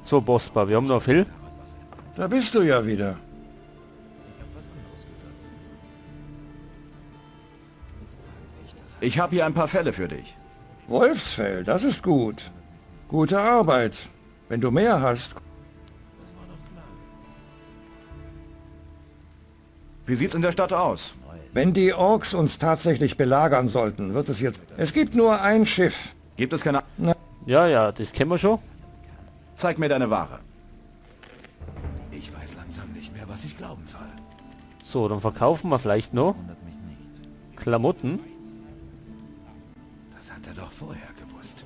So, Bosper, wir haben noch viel. Da bist du ja wieder. Ich habe hier ein paar Fälle für dich. Wolfsfell, das ist gut. Gute Arbeit. Wenn du mehr hast... Wie sieht's in der Stadt aus? Wenn die Orks uns tatsächlich belagern sollten, wird es jetzt... Es gibt nur ein Schiff. Gibt es keine... Na. Ja, ja, das kennen wir schon. Zeig mir deine Ware. Ich weiß langsam nicht mehr, was ich glauben soll. So, dann verkaufen wir vielleicht noch Klamotten. Das hat er doch vorher gewusst.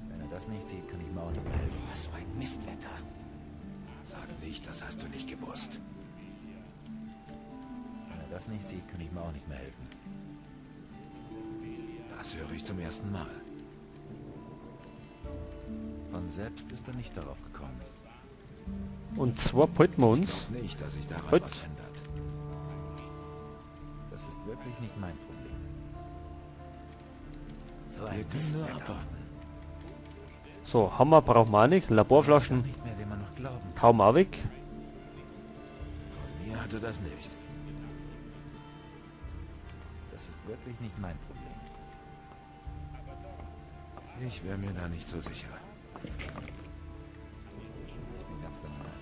Wenn er das nicht sieht, kann ich mir auch nicht mehr helfen. Was für ein Mistwetter. Sag nicht, das hast du nicht gewusst. Wenn er das nicht sieht, kann ich mir auch nicht mehr helfen. Das höre ich zum ersten Mal. Von selbst ist er nicht darauf gekommen. Und zwar halten wir uns. Ich glaub nicht, dass sich daran Heute. was ändert. Das ist wirklich nicht mein Problem. So ein Wir können nur Mistwetter. abwarten. So, Hammer brauchen wir auch nicht. Laborflaschen Ich weiß nicht mehr, wem man noch glauben kann. hauen wir auch weg. Von mir hatte das nicht. Das ist wirklich nicht mein Problem. Ich wäre mir da nicht so sicher. Ich bin ganz deiner Meinung.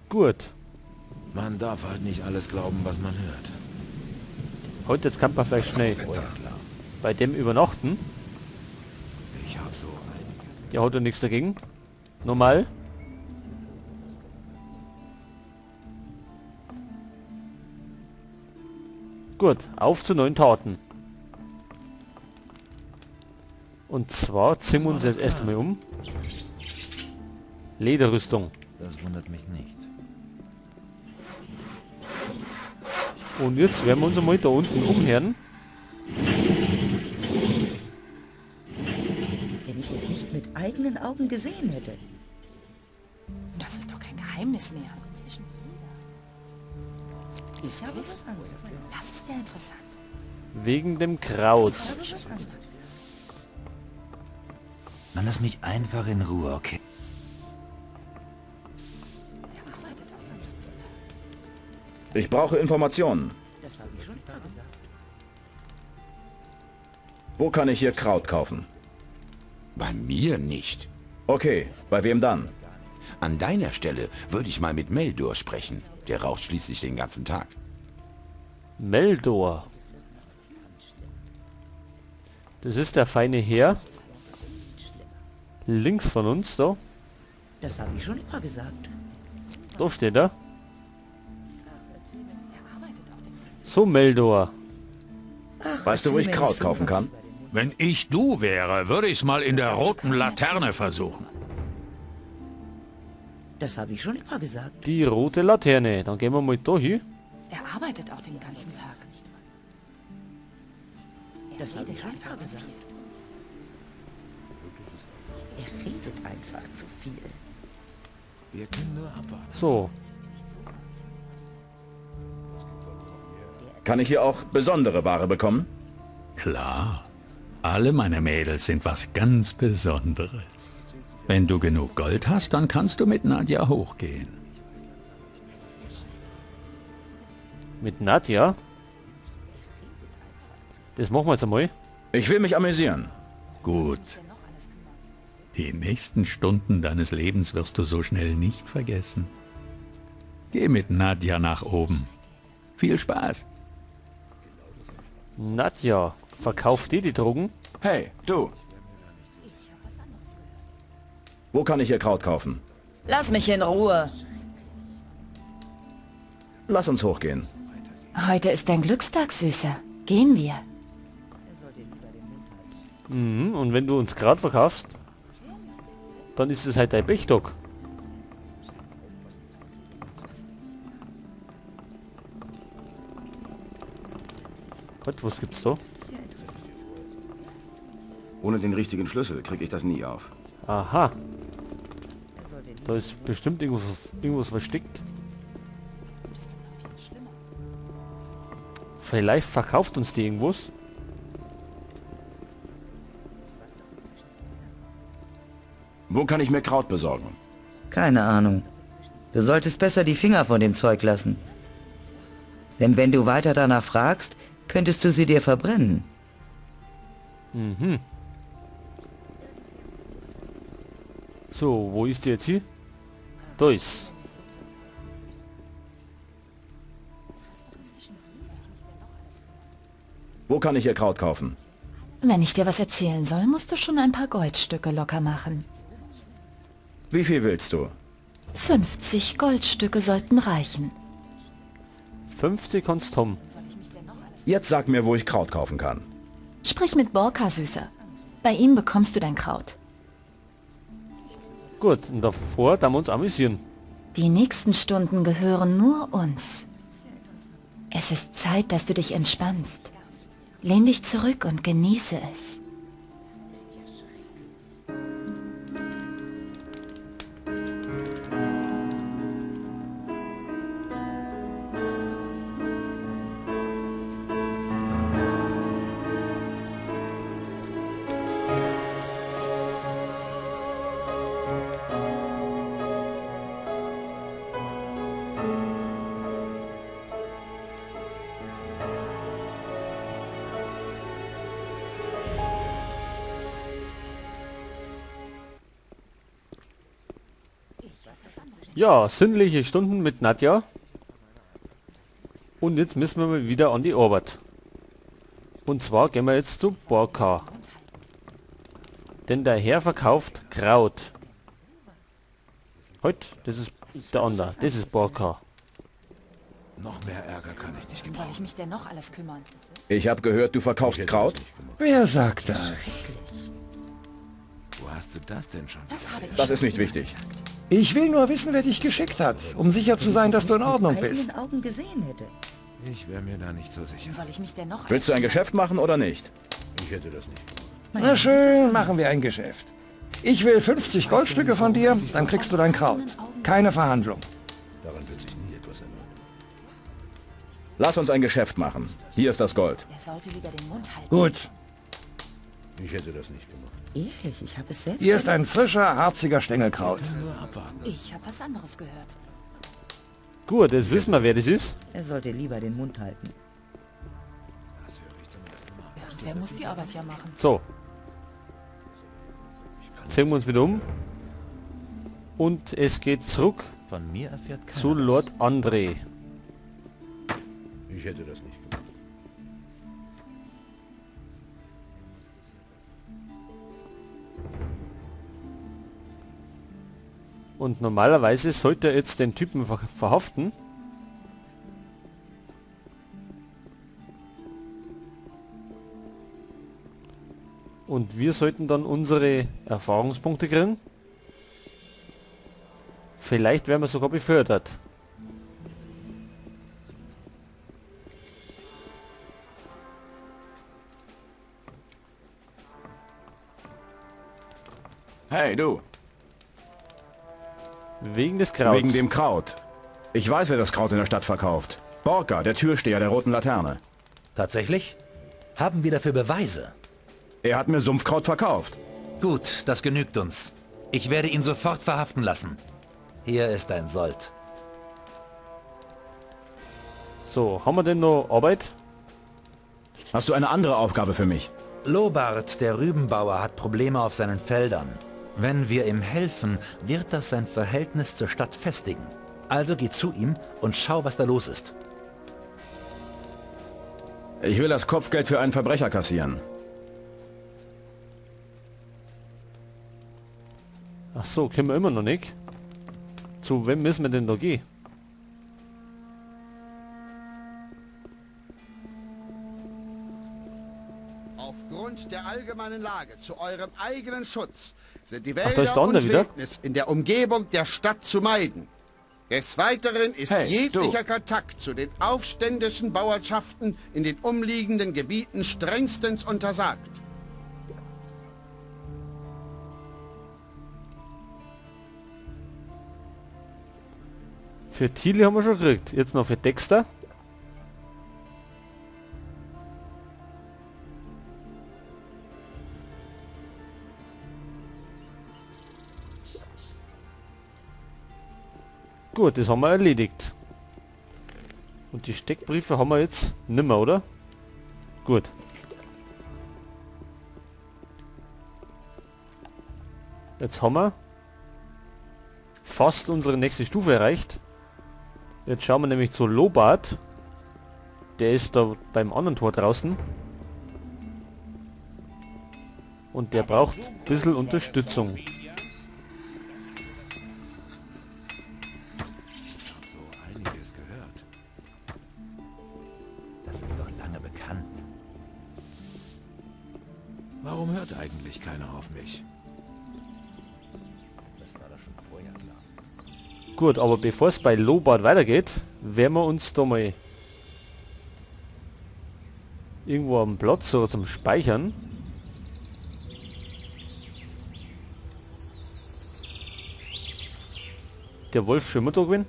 Gut. Man darf halt nicht alles glauben, was man hört. Heute jetzt kann man vielleicht schnell Oh ja, klar. bei dem übernachten. Ich hab so einiges Der hat ja nichts dagegen. Normal. Gut, auf zu neuen Taten. Und zwar ziehen wir uns jetzt erst einmal um. Lederrüstung. Das wundert mich nicht. Und jetzt werden wir uns einmal da unten umhören. Wenn ich es nicht mit eigenen Augen gesehen hätte. Das ist doch kein Geheimnis mehr. Ich habe was anderes gehört. Das ist ja interessant. Wegen dem Kraut. Ich habe was anderes gehört. Man, lass mich einfach in Ruhe, okay? Er arbeitet auch den ganzen Tag. Ich brauche Informationen. Das habe ich schon immer gesagt. Wo kann ich hier Kraut kaufen? Bei mir nicht. Okay, bei wem dann? An deiner Stelle würde ich mal mit Meldor sprechen. Der raucht schließlich den ganzen Tag. Meldor. Das ist der feine Herr. Links von uns, da. Das habe ich schon immer gesagt. Da steht er. So, Meldor. Ach, Weißt du, wo ich erzähl mir Kraut nicht kaufen sowas. kann? Wenn ich du wäre, würde ich's mal in der roten Laterne versuchen. Das habe ich schon immer gesagt. Die rote Laterne. Dann gehen wir mal da hin. Er arbeitet auch den ganzen Tag. Er Das habe ich redet schon einfach immer zu gesagt. viel. Er redet einfach zu viel. Wir können nur abwarten. So. Kann ich hier auch besondere Ware bekommen? Klar. Alle meine Mädels sind was ganz Besonderes. Wenn du genug Gold hast, dann kannst du mit Nadja hochgehen. Mit Nadja? Das machen wir jetzt einmal. Ich will mich amüsieren. Gut. Die nächsten Stunden deines Lebens wirst du so schnell nicht vergessen. Geh mit Nadja nach oben. Viel Spaß. Nadja, verkauft dir die Drogen? Hey, du. Wo kann ich hier Kraut kaufen? Lass mich in Ruhe. Lass uns hochgehen. Heute ist dein Glückstag, Süßer. Gehen wir. Mhm, und wenn du uns Kraut verkaufst, dann ist es halt dein Pech-Tag. Gott, was gibt's da? Ohne den richtigen Schlüssel kriege ich das nie auf. Aha. Da ist bestimmt irgendwas versteckt. Vielleicht verkauft uns die irgendwas. Wo kann ich mir Kraut besorgen? Keine Ahnung. Du solltest besser die Finger von dem Zeug lassen. Denn wenn du weiter danach fragst, könntest du sie dir verbrennen. Mhm. So, wo ist die jetzt hier? Da ist. Wo kann ich hier Kraut kaufen? Wenn ich dir was erzählen soll, musst du schon ein paar Goldstücke locker machen. Wie viel willst du? 50 Goldstücke sollten reichen. 50 kannst haben. Jetzt sag mir, wo ich Kraut kaufen kann. Sprich mit Borka, Süßer. Bei ihm bekommst du dein Kraut. Gut, und davor da wir uns amüsieren. Die nächsten Stunden gehören nur uns. Es ist Zeit, dass du dich entspannst. Lehn dich zurück und genieße es. Ja, sinnliche Stunden mit Nadja. Und jetzt müssen wir mal wieder an die Arbeit. Und zwar gehen wir jetzt zu Borka. Denn der Herr verkauft Kraut. Heute, das ist der andere, das ist Borka. Noch mehr Ärger kann ich nicht gebrauchen. Soll ich mich denn noch alles kümmern? Ich habe gehört, du verkaufst Kraut. Wer sagt das? Wo hast du das denn schon? Das habe ich Das schon ist nicht immer wichtig. gesagt. Ich will nur wissen, wer dich geschickt hat, um sicher zu sein, dass du in Ordnung Mit bist. eigenen Augen gesehen hätte. Ich wäre mir da nicht so sicher. Soll ich mich denn noch Willst du ein Geschäft machen oder nicht? Ich hätte das nicht gemacht. Na schön, machen wir ein Geschäft. Ich will 50 Goldstücke von dir, dann kriegst du dein Kraut. Keine Verhandlung. Daran wird sich nie etwas ändern. Lass uns ein Geschäft machen. Hier ist das Gold. Er sollte lieber den Mund halten. Gut, Ich hätte das nicht gemacht. Ehrlich, ich habe es selbst. hier ist ein frischer, harziger Stängelkraut. Nur abwarten. Ich habe was anderes gehört. Gut, jetzt wissen wir, wer das ist. Er sollte lieber den Mund halten. Das höre ich zum ersten Mal. Irgendwer muss die Arbeit ja machen. So. Sehen wir uns wieder um. Und es geht zurück Von mir erfährt keiner zu was. Lord André. Ich hätte das nicht gemacht. Und normalerweise sollte er jetzt den Typen verhaften. Und wir sollten dann unsere Erfahrungspunkte kriegen. Vielleicht werden wir sogar befördert. Hey, du. Wegen des Krauts. Wegen dem Kraut. Ich weiß, wer das Kraut in der Stadt verkauft. Borka, der Türsteher der Roten Laterne. Tatsächlich? Haben wir dafür Beweise? Er hat mir Sumpfkraut verkauft. Gut, das genügt uns. Ich werde ihn sofort verhaften lassen. Hier ist dein Sold. So, haben wir denn noch Arbeit? Hast du eine andere Aufgabe für mich? Lobart, der Rübenbauer, hat Probleme auf seinen Feldern. Wenn wir ihm helfen, wird das sein Verhältnis zur Stadt festigen. Also geh zu ihm und schau, was da los ist. Ich will das Kopfgeld für einen Verbrecher kassieren. Ach so, können wir immer noch nicht. Zu wem müssen wir denn da gehen? Aufgrund der allgemeinen Lage zu eurem eigenen Schutz sind die Ach, da ist Wälder der andere und wieder. Wildnis in der Umgebung der Stadt zu meiden. Des Weiteren ist Hey, jeglicher Kontakt zu den aufständischen Bauernschaften in den umliegenden Gebieten strengstens untersagt. Für Thiele haben wir schon gekriegt. Jetzt noch für Dexter. Gut, das haben wir erledigt. Und die Steckbriefe haben wir jetzt nimmer, oder? Gut. Jetzt haben wir fast unsere nächste Stufe erreicht. Jetzt schauen wir nämlich zu Lobart. Der ist da beim anderen Tor draußen. Und der braucht ein bisschen Unterstützung. So einiges gehört. Das ist doch lange bekannt. Warum hört eigentlich keiner auf mich? Das war doch schon vorher klar. Gut, aber bevor es bei Lobart weitergeht, werden wir uns da mal irgendwo am Platz oder zum Speichern. Der Wolf schon immer da gewesen?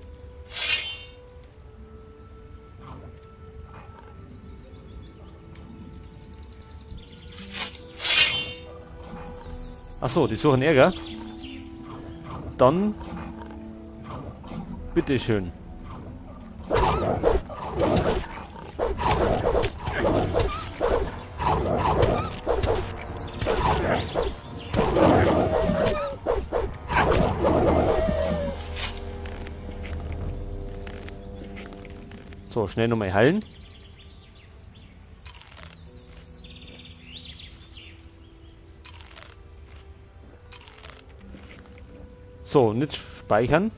Ach so, die suchen Ärger. Dann bitteschön. So, schnell nochmal heilen. So, und jetzt speichern.